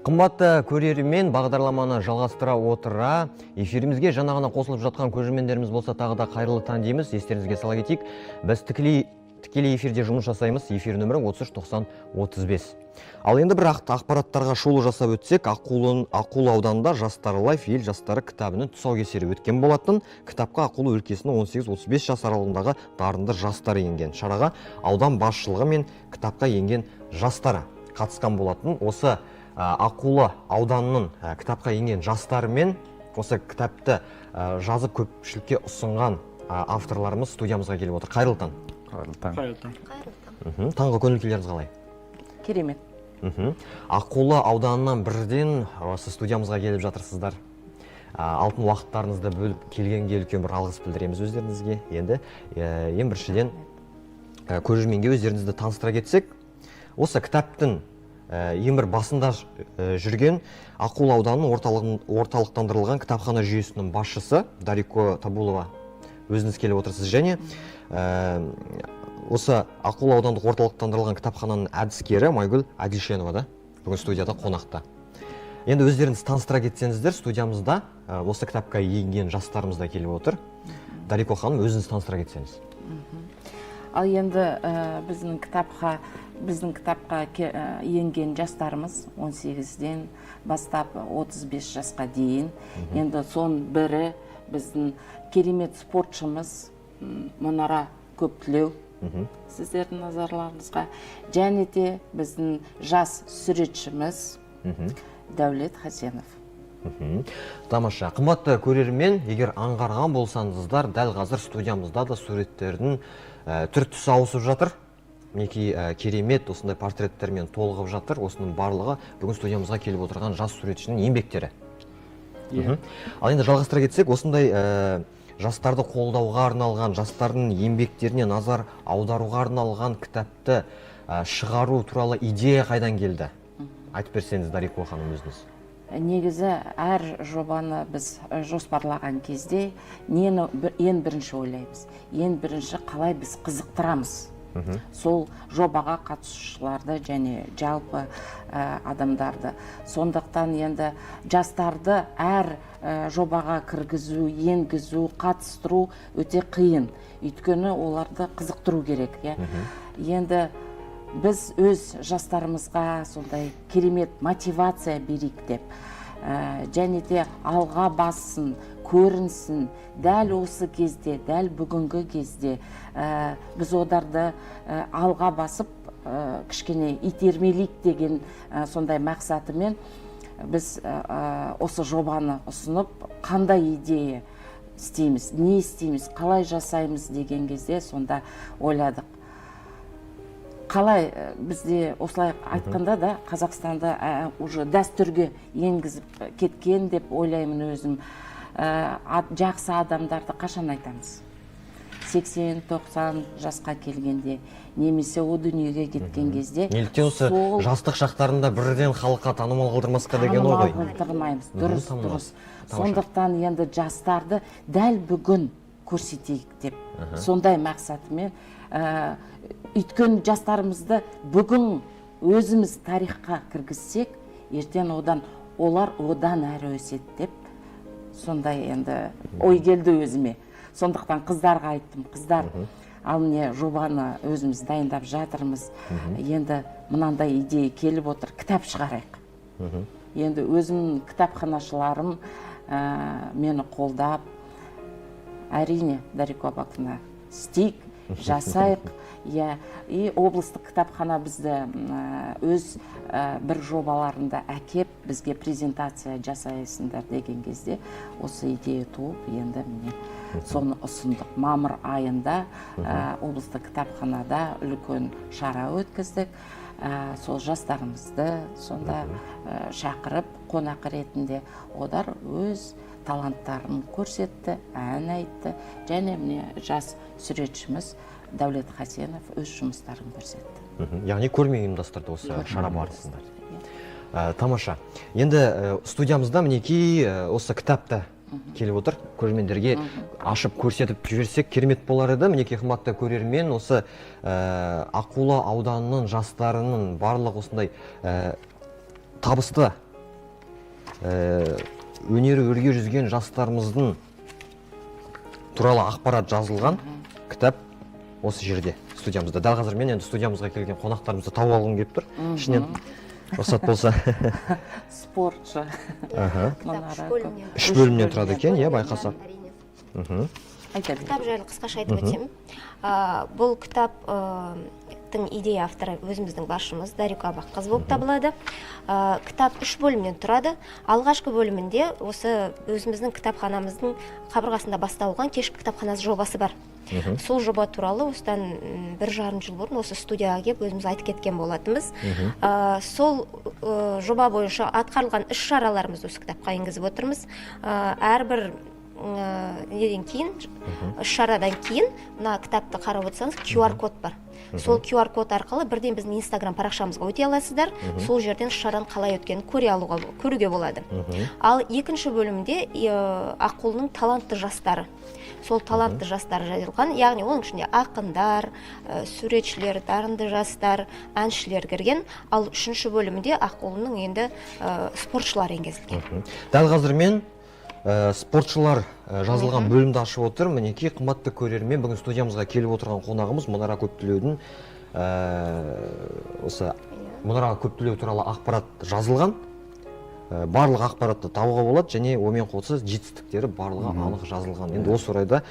Қымбатты көрермен, бағдарламаны жалғастыра отыра, эфирімізге жаңа ғана қосылып жатқан көрермендеріміз болса, тағы да қайырлы таң дейміз. Естеріңізге сала кетейік, біз тікелей эфирде жұмыс жасаймыз. Эфир нөмірі 33 90 35. Ал енді бір ақпараттарға шолу жасап өтсек, Аққулы ауданында «Жастар Life ел жастары» кітабының тұсаукесері өткен болатын. Кітапқа Аққулы өлкесінің 18-35 жас аралығындағы дарынды жастары енген. Шараға аудан басшылығы мен кітапқа енген жастары қатысқан болатын. Осы Аққулы ауданының кітапқа енген жастары мен осы кітапты жазып, көпшілікке ұсынған авторларымыз студиямызға келіп отыр. Қайырлы таң! Қайырлы таң! Қайырлы таң! Таңғы көңіл күйлеріңіз қалай? Керемет. Аққулы ауданынан бірден осы студиямызға келіп жатырсыздар. Алтын уақыттарыңызды бөліп келгенге үлкен бір алғыс білдіреміз өздеріңізге. Енді ең біріншіден, көрерменге өздеріңізді таныстыра кетсек, осы кітаптың ең бір басында жүрген Аққулы ауданының орталықтандырылған кітапхана жүйесінің басшысы Дарико Табулова, өзіңіз келіп отырсыз, және осы Аққулы аудандық орталықтандырылған кітапхананың әдіскері Майгүл Әділшенова да бүгін студияда қонақта. Енді өздеріңіз таныстыра кетсеңіздер, студиямызда осы кітапқа енген жастарымыз да келіп отыр. Дарико ханым, өзіңіз таныстыра кетсеңіз. Ал енді біздің кітапқа енген жастарымыз 18-ден бастап 35 жасқа дейін. Енді соның бірі біздің керемет спортшымыз Мұнара Көптілеу, сіздердің назарларыңызға, және де біздің жас суретшіміз Дәулет Хасенов. Тамаша. Қымбатты көрермен, егер аңғарған болсаңыздар, дәл қазір студиямызда да суреттердің түр түсі ауысып жатыр. Мінекей, керемет осындай портреттермен толығып жатыр. Осының барлығы бүгін студиямызға келіп отырған жас суретшінің еңбектері. Ал енді жалғастыра кетсек, осындай жастарды қолдауға арналған, жастардың еңбектеріне назар аударуға арналған кітапты шығару туралы идея қайдан келді? Айтып берсеңіз, Дарико ханым, өзіңіз. Негізі әр жобаны біз жоспарлаған кезде нені ең бірінші ойлаймыз? Ең бірінші қалай біз қызықтырамыз сол жобаға қатысушыларды және жалпы адамдарды. Сондықтан енді жастарды әр жобаға кіргізу, енгізу, қатыстыру өте қиын, өйткені оларды қызықтыру керек, иә. Енді біз өз жастарымызға сондай керемет мотивация берейік деп, және де алға бассын, көрінсін, дәл осы кезде, дәл бүгінгі кезде біз оларды алға басып, кішкене итермелейік деген сондай мақсатымен біз осы жобаны ұсынып, қандай идея істейміз, не істейміз, қалай жасаймыз деген кезде сонда ойладық. Қалай бізде осылай айтқанда да, Қазақстанда уже дәстүрге енгізіп кеткен деп ойлаймын өзім. Жақсы адамдарды қашан айтамыз? 80-90 жасқа келгенде немесе о дүниеге кеткен кезде. Неліктен осы Сол жастық шақтарында бірден халыққа танымал қылдырмасқа деген ой ғой. Танымал қылдырмаймыз, дұрыс. Танымал. Дұрыс. Тамаша. Сондықтан енді жастарды дәл бүгін көрсетейік деп, сондай мақсатымен, өйткені жастарымызды бүгін өзіміз тарихқа кіргізсек, ертең одан олар одан әрі өседі деп, сондай енді ой келді өзіме. Сондықтан қыздарға айттым: «Қыздар, ал міне, жобаны өзіміз дайындап жатырмыз, енді мынандай идея келіп отыр, кітап шығарайық». Енді өзімнің кітапханашыларым мені қолдап: «Әрине, Дарико Абаковна, істейік, жасайық», иә. И облыстық кітапхана бізді өз бір жобаларында әкеп, бізге презентация жасайсыңдар деген кезде осы идея туып, енді міне, соны ұсындық. Мамыр айында облыстық кітапханада үлкен шара өткіздік. Сол жастарымызды сонда шақырып қонақ ретінде, олар өз таланттарын көрсетті, ән айтты және міне, жас суретшіміз Дәулет Хасенов өз жұмыстарын көрсетті. Яғни көрме ұйымдастырды осы шара барысында. Иә. Тамаша. Енді студиямызда, мінекей, осы кітапты келіп отыр. Көрермендерге ашып көрсетіп жіберсек, керемет болар еді. Мінекей, қымбатты көрермен, осы Аққулы ауданының жастарының барлық осындай табысты Өнері өрге жүзген жастарымыздың туралы ақпарат жазылған кітап осы жерде, студиямызда. Дәл қазір мен енді студиямызға келген қонақтарымызды тауып алғым келіп тұр ішінен, рұқсат болса. Спортшы. Кітап үш Мұнара. бөлімнен. Үш бөлімнен тұрады екен, иә, байқасақ. Әрине. Айта бер. Кітап жайлы қысқаша айтып өтсем, бұл кітаптың идея авторы өзіміздің басшымыз Дарика Абаққызы болып табылады. Кітап үш бөлімнен тұрады. Алғашқы бөлімінде осы өзіміздің кітапханамыздың қабырғасында басталған кешкі кітапханасы жобасы бар. Сол жоба туралы осыдан 1,5 жыл бұрын осы студияға келіп, өзіміз айтып кеткен болатынбыз. Сол жоба бойынша атқарылған іс шараларымызды осы кітапқа енгізіп отырмыз. Әрбір неден кейін, іс шарадан кейін мына кітапты қарап отырсаңыз, QR код бар. Сол QR код арқылы бірден біздің Инстаграм парақшамызға өте аласыздар. Сол жерден іс шараның қалай өткенін көруге болады. Ал екінші бөлімде Аққулының талантты жастары, сол талантты жастар жазылған, яғни оның ішінде ақындар, суретшілер, дарынды жастар, әншілер кірген. Ал үшінші бөлімінде Аққулының енді спортшылар енгізілген. Дәл қазір мен спортшылар жазылған бөлімді ашып отырмын. Мінекей, қымбатты көрермен, бүгін студиямызға келіп отырған қонағымыз Мұнара Көптілеудің, осы Мұнара Көптілеу туралы ақпарат жазылған. Барлық ақпаратты табуға болады және онымен қоса жетістіктері барлығы анық жазылған. Енді осы орайда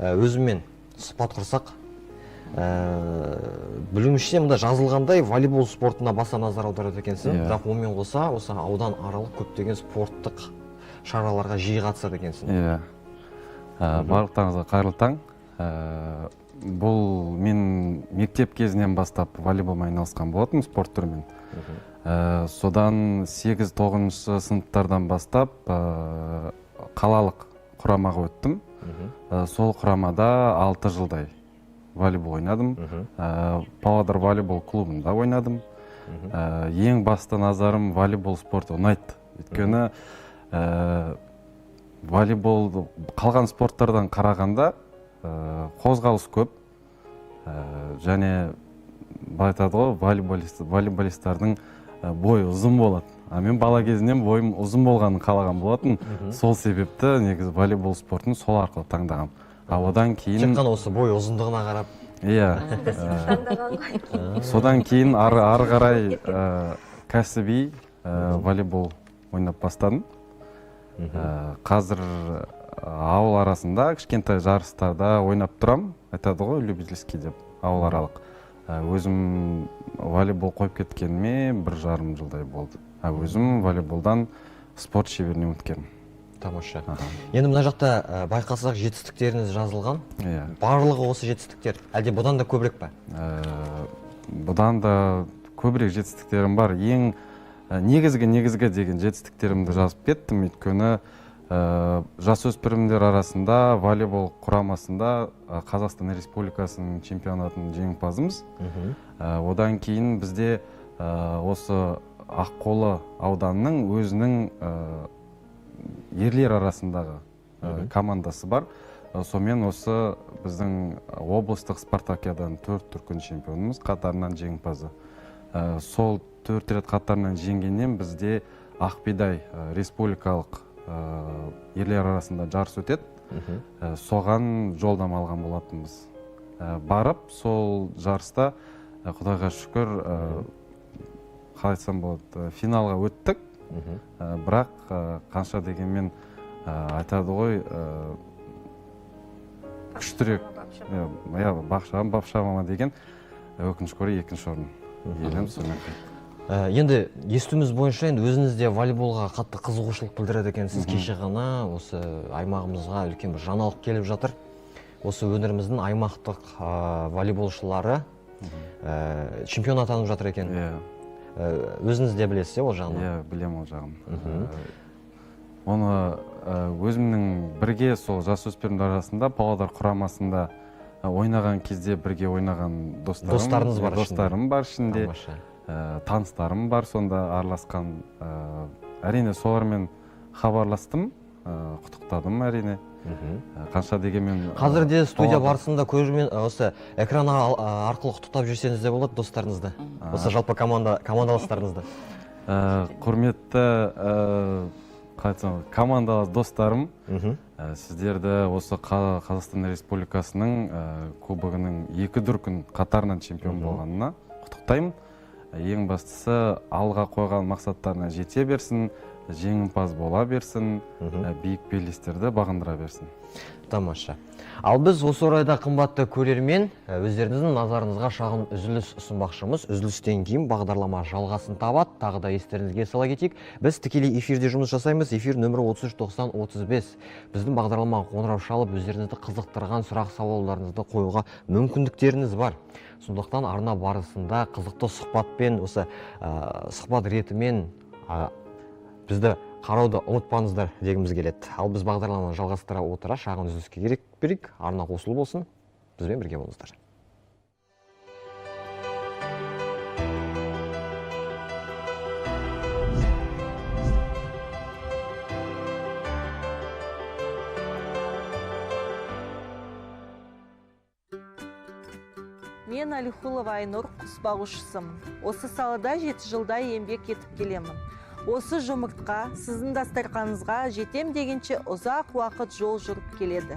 өзіммен сұхбат құрсақ, білуімше, мында жазылғандай, волейбол спортына баса назар аударады екенсің. Иә. Бірақ онымен қоса осы аудан аралық көптеген спорттық шараларға жиі қатысады екенсің. Иә. Барлықтарыңызға қайырлы таң. Бұл мен мектеп кезінен бастап волейболмен айналысқан болатынмын, спорт түрімен. Содан 8-9 сыныптардан бастап қалалық құрамаға өттім. Сол құрамада 6 жылдай волейбол ойнадым. Павлодар волейбол клубында ойнадым. Ең басты назарым волейбол спорты ұнайды, өйткені волейбол қалған спорттардан қарағанда қозғалыс көп. Және былай айтады ғой, волейболисттардың бойы ұзын болады, а мен бала кезімнен бойым ұзын болғанын қалаған болатын. Сол себепті негізі волейбол спортын сол арқылы таңдағанмын. А одан кейін Тек қана осы бой ұзындығына қарап? Иә. Содан кейін ары қарай кәсіби волейбол ойнап бастадым. Қазір ауыл арасында кішкентай жарыстарда ойнап тұрам, айтады ғой, любительский деп, ауыл аралық. Өзім волейбол қойып кеткеніме 1,5 жылдай болды, а өзім волейболдан спорт шеберіне үміткермін. Тамаша. Аха. Енді мына жақта байқасақ, жетістіктеріңіз жазылған. Иә. Барлығы осы жетістіктер, әлде бұдан да көбірек па? Бұдан да көбірек жетістіктерім бар. Ең негізгі деген жетістіктерімді жазып кеттім, өйткені жасөспірімдер арасында волейбол құрамасында Қазақстан Республикасының чемпионатының жеңімпазымыз. Одан кейін бізде осы Аққулы ауданының өзінің ерлер арасындағы командасы бар. Сонымен осы біздің облыстық спартакиаданың төрт дүркін чемпионымыз, қатарынан жеңімпазы. Сол төрт рет қатарынан жеңгеннен бізде Ақбидай республикалық ерлер арасында жарыс өтеді. Соған жолдама алған болатынбыз. Барып сол жарыста, құдайға шүкір, қалай айтсам болады, финалға өттік. Бірақ қанша дегенмен, айтады ғой, күштірек, иә, бақ шаба ма деген, өкінішке орай, екінші орын иеленіп, сонымен қайттық. Енді естуіміз бойынша, енді өзіңіз де волейболға қатты қызығушылық білдіреді екенсіз. Кеше ғана осы аймағымызға үлкен бір жаңалық келіп жатыр: осы өңіріміздің аймақтық волейболшылары чемпион атанып жатыр екен. Иә. Өзіңіз де білесіз, иә, ол жағын? Иә, білемін ол жағын. Оны өзімнің бірге сол жасөспірімдер арасында Павлодар құрамасында ойнаған кезде бірге ойнаған достарым. Достарыңыз бар ішінде? Достарым бар ішінде. Тамаша. Таныстарым бар сонда араласқан. Әрине, солармен хабарластым, құттықтадым, әрине. Қанша дегенмен Қазір де студия Павлодар- барысында көрермен осы экран арқылы құттықтап жүрсеңіз де болады достарыңызды, осы жалпы командаластарыңызды. Құрметті Қалай айтсам, командалас достарым, сіздерді осы Қазақстан Республикасының кубогының 2 дүркін қатарынан чемпион болғанына құттықтаймын. Ең бастысы алға қойған мақсаттарына жете берсін, жеңімпаз бола берсін, биік белестерді бағындыра берсін. Тамаша. Ал біз осы орайда, қымбатты көрермен, өздеріңіздің назарыңызға шағын үзіліс ұсынбақшымыз. Үзілістен кейін бағдарлама жалғасын табады. Тағы да естеріңізге сала кетейік, біз тікелей эфирде жұмыс жасаймыз. Эфир нөмірі 33 90 35. Біздің бағдарламаға қоңырау шалып, өздеріңізді қызықтырған сұрақ сауалдарыңызды қоюға мүмкіндіктеріңіз бар. Сондықтан арна барысында қызықты сұхбатпен, осы сұхбат ретімен бізді қарауды ұмытпаңыздар дегіміз келеді. Ал біз бағдарламаны жалғастыра отыра шағын үзіліске керек берейік. Арна қосулы болсын, бізбен бірге болыңыздар. Мен Алихулова Айнұр, құс бағушысымын. Осы салада 7 жылдай еңбек етіп келемін. Осы жұмыртқа сіздің дастарқаныңызға жетем дегенше ұзақ уақыт жол жүріп келеді.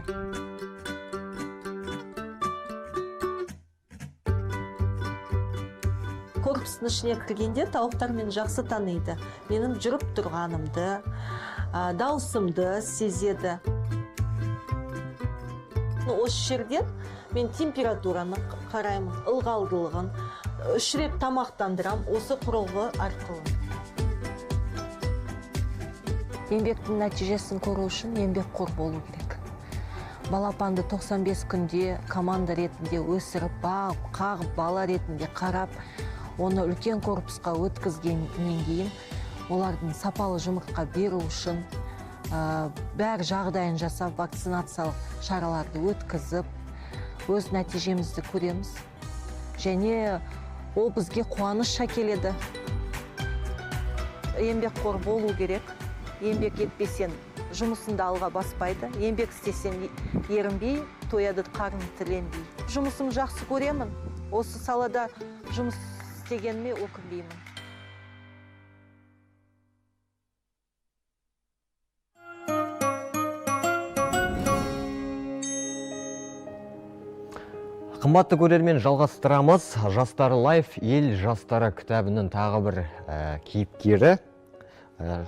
Корпустың ішіне кіргенде тауықтар мені жақсы таниды. Менің жүріп тұрғанымды, дауысымды сезеді. Осы жерден мен температураны қараймын, ылғалдылығын, 3 рет тамақтандырам осы құрылғы арқылы. Еңбектің нәтижесін көру үшін еңбекқор болу керек. Балапанды 95 күнде команда ретінде өсіріп, бағып, қағып, бала ретінде қарап, оны үлкен корпусқа өткізгеннен кейін олардың сапалы жұмыртқа беру үшін бәр жағдайын жасап, вакцинациялық шараларды өткізіп, өз нәтижемізді көреміз. Және ол бізге қуаныш әкеледі. Еңбекқор болу керек. Еңбек етпесең жұмысында алға баспайды. Еңбек істесең ерінбей, тояды қарын тіленбей. Жұмысым жақсы көремін. Осы салада жұмыс істегеніме өкінбеймін. Қымбатты көрермен, жалғастырамыз. Жастар Лайф ел жастары кітабының тағы бір кейіпкері,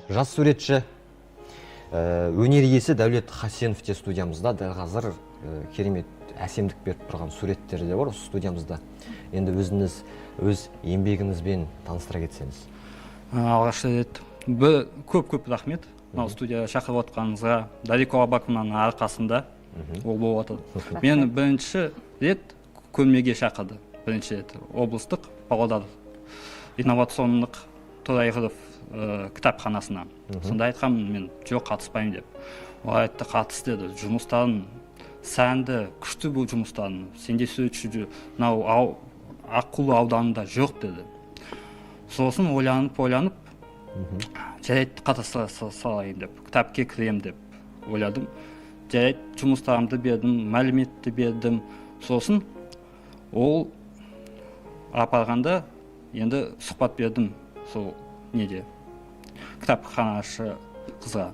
жас суретші, өнер иесі Дәулет Хасенов те студиямызда. Дәл қазір керемет әсемдік беріп тұрған суреттері де бар осы студиямызда. Енді өзіңіз өз еңбегіңізбен таныстыра кетсеңіз. Алғаш рет көп-көп рахмет. Мынау студияға шақырып отқаныңызға, Дарико Абаковнаның арқасында ол болып жатыр. Мен бірінші рет көрмеге шақырды. Бірінші рет облыстық Павлодар инновациондық Торайғыров кітапханасына. Сонда айтқанмын мен жоқ, қатыспаймын деп. Ол айтты, қатыс деді. Жұмыстарың сәнді, күшті бұл жұмыстарың. Сенде суретші мынау Аққулы ауданында жоқ деді. Сосын ойланып, ойланып, жарайды, қатыса салайын деп, кітапке кірем деп ойладым. Жарайды, жұмыстарымды бердім, мәліметті бердім. Сосын ол апарғанда енді сұхбат бердім сол неде, кітапханашы қызға.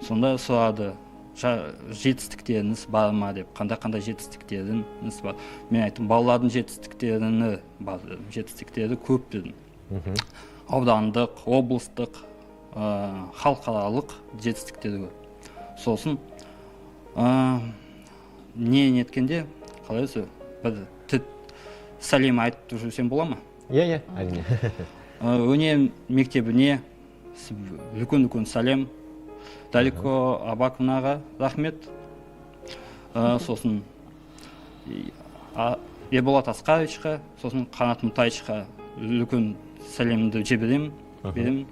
Сонда сұрады, жетістіктеріңіз бар ма деп, қандай-қандай жетістіктеріңіз бар. Мен айттым, балалардың жетістіктері бар дедім, жетістіктері көп дедім. Аудандық, облыстық, халықаралық жетістіктері көп. Сосын не неткенде, қалай өзі, бір сәлем айтып жүрсем бола ма? Иә, иә, әрине. Өнер мектебіне үлкен-үлкен сәлем. Дарико Абаковнаға рахмет. Сосын Ерболат Асқаровичқа, сосын Қанат Мұтайшқа үлкен сәлемді жіберемін, беремін.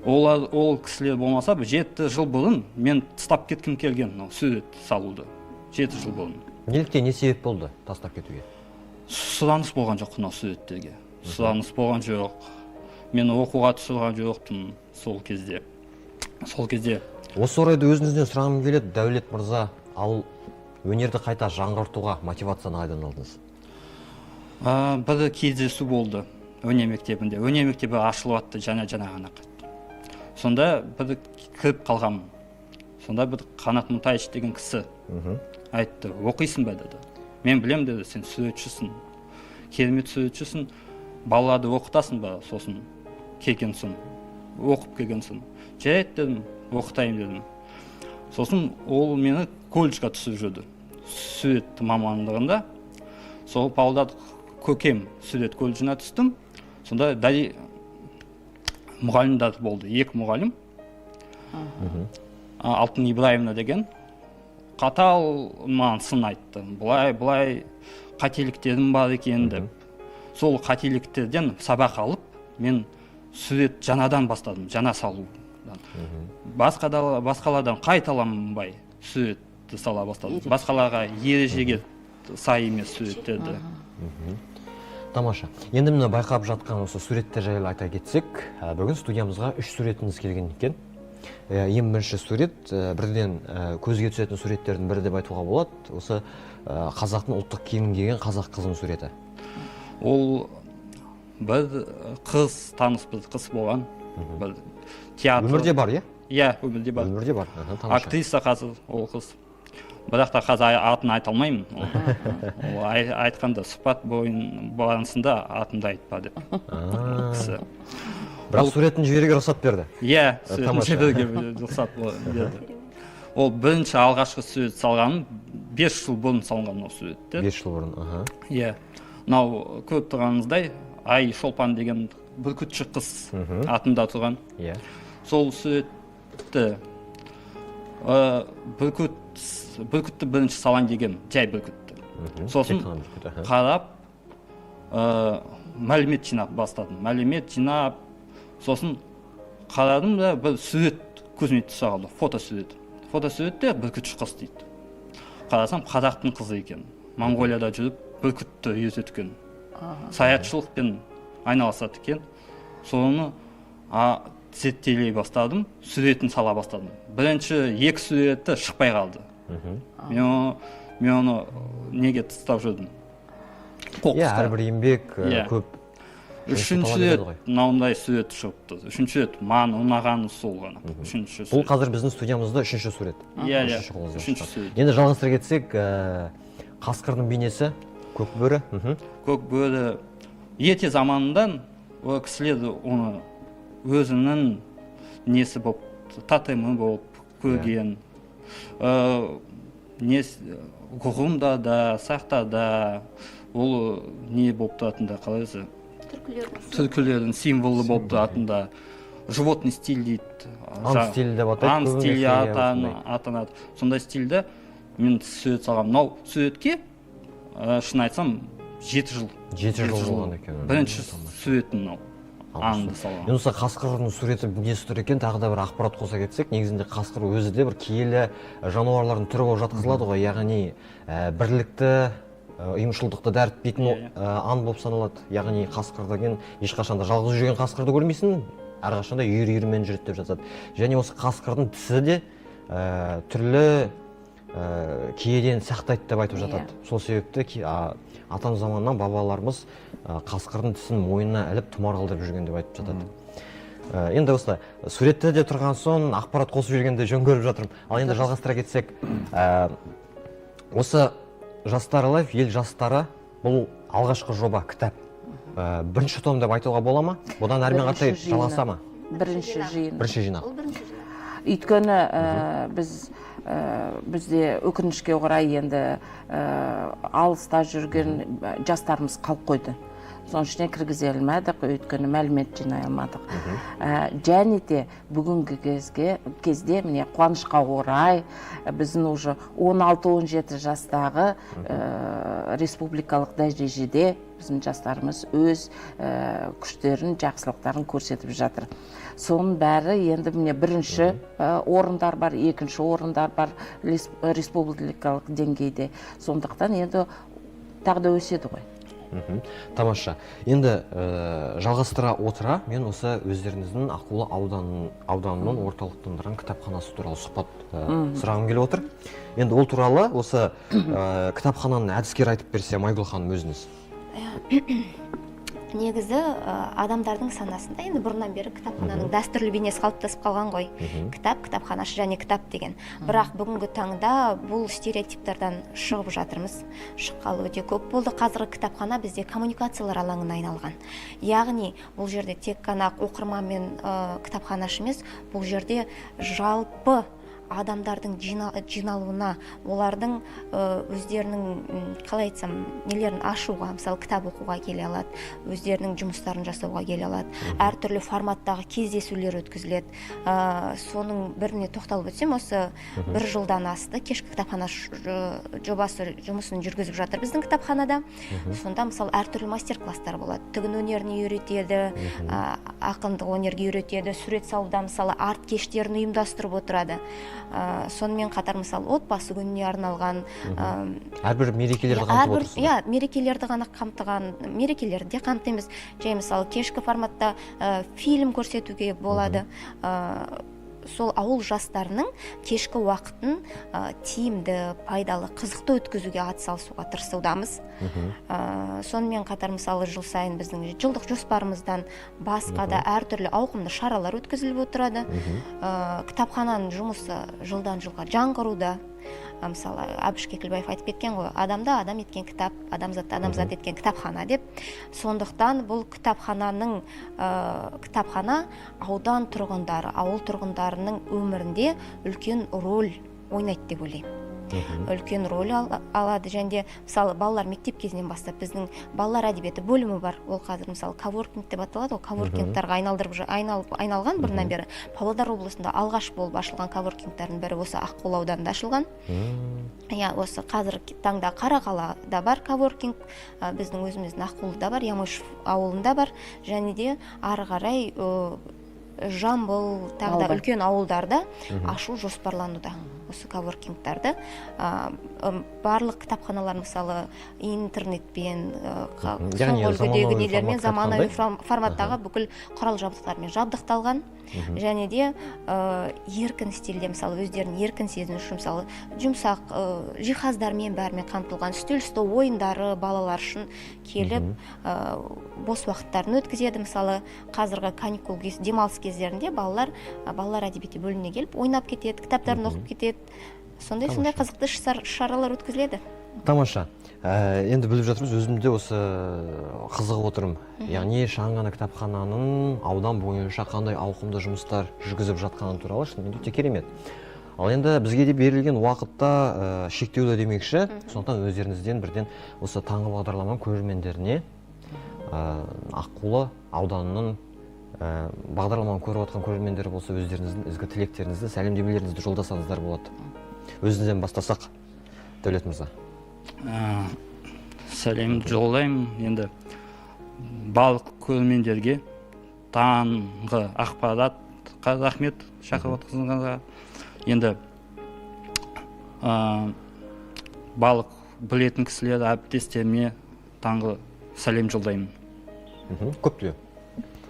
Олар, ол кісілер болмаса, 7 жыл бұрын мен тастап кеткім келген мынау сурет салуды. 7 жыл бұрын. Неліктен, не себеп болды тастап кетуге? Сұраныс болған жоқ мынау суреттерге. Сұраныс болған жоқ. Мен оқуға түсірген жоқпын сол кезде. Сол кезде. Осы орайда өзіңізден сұрағым келеді, Дәулет мырза, ал өнерді қайта жаңғыртуға мотивацияны қайдан алдыңыз? Бір кездесу болды өнер мектебінде. Өнер мектебі ашылып атты жаңа ғана. Сонда бір кіріп қалғанмын. Сонда бір Қанат Мұтаевич деген кісі айтты: «Оқисың ба?» – деді. «Мен білем, – деді, – сен суретшісің, керемет суретшісің, балаларды оқытасың ба?» Сосын келген соң, оқып келген соң: «Жарайды, – дедім, – оқытайын», – дедім. Сосын ол мені колледжге түсіріп жіберді сурет мамандығында. Сол Павлодар көркем сурет колледжіне түстім. Сонда дәл мұғалімдер болды, екі мұғалім. Алтын Ибраевна деген қатал маған сын айтты, былай былай қателіктерім бар екен деп. Сол қателіктерден сабақ алып, мен сурет жаңадан бастадым, жаңа салудан, басқа да, басқалардан қайталанбай суретті сала бастадым, басқаларға ережеге сай емес суреттерді. Тамаша. Енді мына байқап жатқан осы суреттер жайлы айта кетсек, бүгін студиямызға үш суретіңіз келген екен. Ең бірінші сурет, бірден көзге түсетін суреттердің бірі деп айтуға болады, осы қазақтың ұлттық киімін киген қазақ қызының суреті. Ол бір қыз, таныс бір қыз болған, бір театр. Өмірде бар, иә? Иә, өмірде бар. Өмірде бар, аха, тамаша. Актриса қазір ол қыз, бірақ та қазір атын айта алмаймын. Ол айтқанда, сұхбат бойын барысында атымды айтпа деп ол кісі. Бірақ суретін жіберуге рұқсат берді. Иә, суретін Тамаша. жіберуге рұқсат берді. Ол бірінші, алғашқы сурет салғаным, 5 жыл бұрын салынған ол суреттер. 5 жыл бұрын, аха. Иә, мынау көріп тұрғаныңыздай, Ай Шолпан деген бүркітші қыз атында тұрған. Сол суретті, бүркітті бірінші салайын деген, жай бүркітті. Сосын Тек қана бүркіт, аха. қарап, мәлімет жинап бастадым. Мәлімет жинап, сосын қарадым да, бір сурет көзіме түсе қалды, фотосурет. Фотосуретте бүркітші қыз дейді. Қарасам, қазақтың қызы екен, Моңғолияда жүріп бүркітті үйретеді екен, саятшылықпен айналысады екен. Соны зерттелей бастадым, суретін сала бастадым. Бірінші екі суреті шықпай қалды. Мен оны неге тастап жүрдім, қоқысқа. Әрбір еңбек көп жұмысты Үшінші талап рет етеді ғой. Мынандай сурет шығыпты. Үшінші рет маған ұнағаны сол ғана, үшінші Бұл сурет. қазір біздің студиямызда үшінші сурет. Иә, Үшінші қолыңызда үшінші шыққан. сурет. Енді жалғастыра кетсек, қасқырдың бейнесі, көк бөрі. Көк бөрі ерте замандан ол кісілер оны өзінің несі болып, тотемі болып көрген. Несі, ғұндарда, сақтарда ол не болып тұратын да, қалай өзі? Түркілердің. Түркілердің символы болып тұратын да, животный стиль дейді. Аң стилі деп атайды Аң көбінесе, стилі иә, осындай. атанады. Сондай стильде мен сурет салғанмын. Мынау суретке, шын айтсам, 7 жыл. 7 жыл болған екен. Бірінші Тамаша. суретім мынау, аңды салған. Енді осы қасқырдың суреті несі тұр екен, тағы да бір ақпарат қоса кетсек, негізінде қасқыр өзі де бір киелі жануарлардың түрі болып жатқызылады ғой, яғни бірлікті, ұйымшылдықты дәріптейтін Иә, иә. Аң болып саналады. Яғни қасқыр деген ешқашан да жалғыз жүрген қасқырды көрмейсің, әрқашан да үйір үйірімен жүреді деп жатады. Және осы қасқырдың тісі де түрлі киеден сақтайды деп айтып жатады. Сол себепті атам заманнан бабаларымыз қасқырдың тісін мойнына іліп, тұмар қылдырып жүрген деп айтып жатады. Енді осы суретте де тұрған соң, ақпарат қосып жібергенді жөн көріп жатырмын. Ал енді жалғастыра кетсек, осы «Жастар лайф», ел жастары, бұл алғашқы жоба, кітап. Бірінші том деп айтуға бола ма? Бұдан әрмен Бірінші қаратай жиыны. жалғаса ма? Бірінші жиын. Бірінші жинақ. Ол бірінші жинақ. Өйткені бізде, өкінішке орай, енді алыста жүрген жастарымыз қалып қойды, соның ішіне кіргізе алмадық, өйткені мәлімет жинай алмадық. Және де бүгінгі кезде, міне, қуанышқа орай, біздің уже 16-17 жастағы республикалық дәрежеде біздің жастарымыз өз күштерін, жақсылықтарын көрсетіп жатыр. Соның бәрі енді, міне, бірінші орындар бар, екінші орындар бар республикалық деңгейде. Сондықтан енді тағы да өседі ғой. Тамаша. Енді жалғастыра отыра, мен осы өздеріңіздің Аққулы ауданының орталықтандырған кітапханасы туралы сұхбат сұрағым келіп отыр. Енді ол туралы осы кітапхананың әдіскері айтып берсе, Майгүл ханым, өзіңіз. Негізі адамдардың санасында енді бұрыннан бері кітапхананың дәстүрлі бейнесі қалыптасып қалған ғой. Кітап, кітапханашы және кітап деген. Бірақ бүгінгі таңда бұл стереотиптардан шығып жатырмыз. Шыққалы өте көп болды. Қазіргі кітапхана бізде коммуникациялар алаңына айналған. Яғни бұл жерде тек қана оқырман мен кітапханашы емес, бұл жерде жалпы адамдардың жиналуына, олардың өздерінің, қалай айтсам, нелерін ашуға, мысалы, кітап оқуға келе алады, өздерінің жұмыстарын жасауға келе алады, әртүрлі форматтағы кездесулер өткізіледі. Соның біріне тоқталып өтсем, осы бір жылдан асты кешкі кітапхана жобасы жұмысын жүргізіп жатыр біздің кітапханада. Сонда, мысалы, әртүрлі мастер класстар болады, тігін өнеріне үйретеді, ақындық өнерге үйретеді, сурет салуда, мысалы, арт кештерін ұйымдастырып отырады. Сонымен қатар, мысалы, отбасы күніне арналған әрбір мерекелерді қамтып әрбір отырсыздар. Иә, мерекелерді ғана қамтыған, мерекелерді де қамтимыз. Жай, мысалы, кешкі форматта фильм көрсетуге болады. Сол ауыл жастарының кешкі уақытын тиімді, пайдалы, қызықты өткізуге атсалысуға тырысудамыз. Сонымен қатар, мысалы, жыл сайын біздің жылдық жоспарымыздан басқа да әртүрлі ауқымды шаралар өткізіліп отырады. Кітапхананың жұмысы жылдан жылға жаңғыруда. Мысалы, Әбіш Кекілбаев айтып кеткен ғой: «Адамды адам еткен кітап, адамзатты адамзат еткен кітапхана», – деп. Сондықтан бұл кітапхана аудан тұрғындары, ауыл тұрғындарының өмірінде үлкен роль ойнайды деп ойлаймын, үлкен роль алады. Және де, мысалы, балалар мектеп кезінен бастап біздің балалар әдебиеті бөлімі бар. Ол қазір, мысалы, коворкинг деп аталады ғой, коворкингтарға айналдырып айналған. Бұрыннан бері Павлодар облысында алғаш болып ашылған коворкингтардың бірі осы Аққулы ауданында ашылған. Иә, осы қазіргі таңда Қарақалада бар коворкинг, біздің өзіміздің Аққулыда бар, Ямышев ауылында бар және де ары қарай Жамбыл, тағы да Малбай. үлкен ауылдарда ашу жоспарлануда осы коворкингтарды. Барлық кітапханалар, мысалы, интернетпен, Яғни соңғы үлгідегі заманауи нелермен, форматқа заманауи айтқандай? форматтағы бүкіл құрал жабдықтармен жабдықталған және де еркін стильде, мысалы, өздерін еркін сезіну үшін, мысалы, жұмсақ жиһаздармен, бәрімен қамтылған үстел, стол ойындары, балалар үшін келіп бос уақыттарын өткізеді. Мысалы, қазіргі каникул кез, демалыс кездерінде балалар балалар әдебиеті бөліміне келіп ойнап кетеді, кітаптарын оқып кетеді. Сондай қызықты шаралар өткізіледі. Тамаша. Енді біліп жатырмыз, өзім де осы қызығып отырмын, яғни шағын ғана кітапхананың аудан бойынша қандай ауқымды жұмыстар жүргізіп жатқаны туралы. Шынымен де өте керемет. Ал енді бізге де берілген уақытта шектеулі демекші, сондықтан өздеріңізден бірден осы таңғы бағдарламаның көрермендеріне, Аққулы ауданының бағдарламаны көріп отқан көрермендер болса, өздеріңіздің ізгі тілектеріңізді, сәлемдемелеріңізді жолдасаңыздар болады. Өзіңізден бастасақ, Дәулет мырза. Сәлем жолдаймын енді барлық көрермендерге, таңғы ақпаратқа рахмет шақырып отқызғанға. Енді барлық білетін кісілер, әріптестеріме таңғы сәлем жолдаймын. Көп тілеу,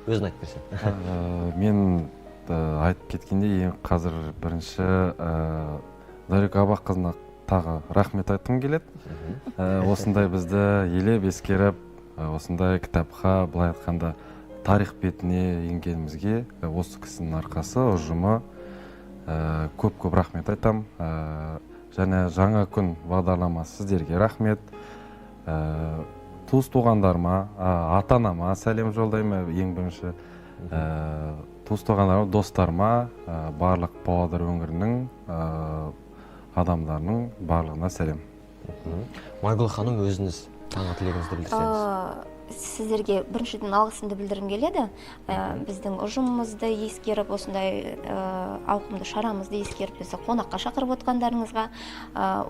өзің айтып берсең. Мен айтып кеткендей, ең қазір бірінші Дарика Абаққызына тағы рахмет айтқым келеді. Осындай бізді елеп ескеріп, осындай кітапқа, былай айтқанда, тарих бетіне енгенімізге осы кісінің арқасы, ұжымы, көп көп рахмет айтам. Және Жаңа күн бағдарламасы, сіздерге рахмет. Туыс туғандарыма, ата анама сәлем жолдаймын ең бірінші. Туыс туғандарыма, достарыма, барлық Павлодар өңірінің адамдарының барлығына сәлем. Майгүл ханым, өзіңіз таңғы тілегіңізді білдірсеңіз. Сіздерге біріншіден алғысымды білдіргім келеді. Біздің ұжымымызды ескеріп, осындай ауқымды шарамызды ескеріп, бізді қонаққа шақырып отқандарыңызға.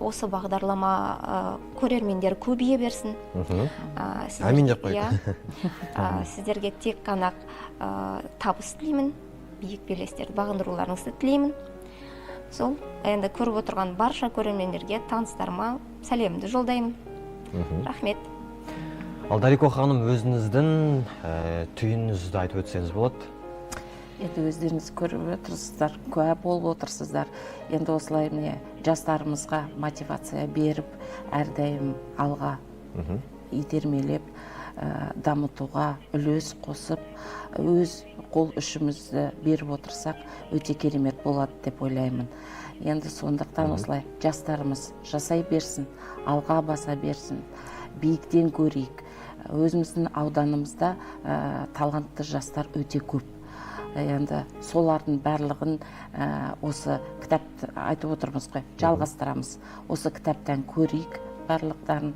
Осы бағдарлама көрермендері көбейе берсін. Әмин деп қояйық. Иә. Сіздерге тек қана табыс тілеймін, биік белестерді бағындыруларыңызды тілеймін. Сол енді көріп отырған барша көрермендерге, таныстарыма сәлемімді жолдаймын. Рахмет. Ал Дарико ханым, өзіңіздің түйініңізді айтып өтсеңіз болады. Енді өздеріңіз көріп отырсыздар, куә болып отырсыздар. Енді осылай, міне, жастарымызға мотивация беріп, әрдайым алға итермелеп, дамытуға үлес қосып, өз қол ұшымызды беріп отырсақ, өте керемет болады деп ойлаймын. Енді сондықтан осылай жастарымыз жасай берсін, алға баса берсін, биіктен көрейік. Өзіміздің ауданымызда талантты жастар өте көп. Енді солардың барлығын осы кітапты айтып отырмыз ғой, жалғастырамыз. Осы кітаптан көрейік барлықтарын.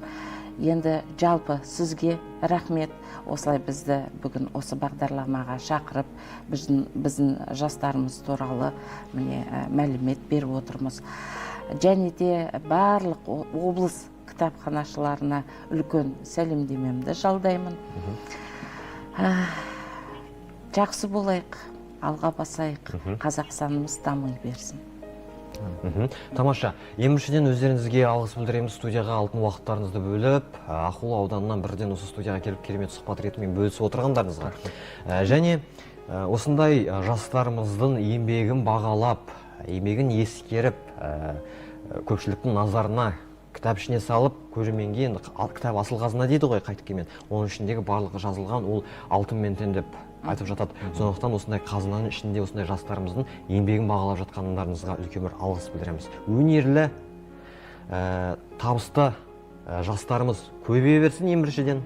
Енді жалпы сізге рахмет, осылай бізді бүгін осы бағдарламаға шақырып, біздің жастарымыз туралы міне мәлімет беріп отырмыз. Және де барлық облыс кітапханашыларына үлкен сәлемдемемді жалдаймын. Жақсы болайық, алға басайық, Қазақстанымыз дами берсін. Тамаша. Ең біріншіден өздеріңізге алғыс білдіреміз, студияға алтын уақыттарыңызды бөліп, Аққулы ауданынан бірден осы студияға келіп керемет сұхбат ретімен бөлісіп отырғандарыңызға. Және осындай жастарымыздың еңбегін бағалап, еңбегін ескеріп, көпшіліктің назарына кітап ішіне салып, көрерменге енді кітап асыл қазына дейді ғой қайткенмен. Оның ішіндегі барлығы жазылған ол алтынмен тең деп айтып жатады. Сондықтан осындай қазынаның ішінде осындай жастарымыздың еңбегін бағалап жатқандарыңызға үлкен бір алғыс білдіреміз. Өнерлі, табысты жастарымыз көбейе берсін ең біріншіден.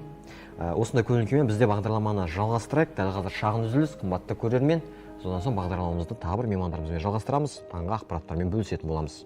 Осындай көңіл күймен бізде бағдарламаны жалғастырайық. Дәл қазір шағын үзіліс, қымбатты көрермен. Содан соң бағдарламамызды тағы бір меймандарымызбен жалғастырамыз. Таңғы ақпараттармен бөлісетін боламыз.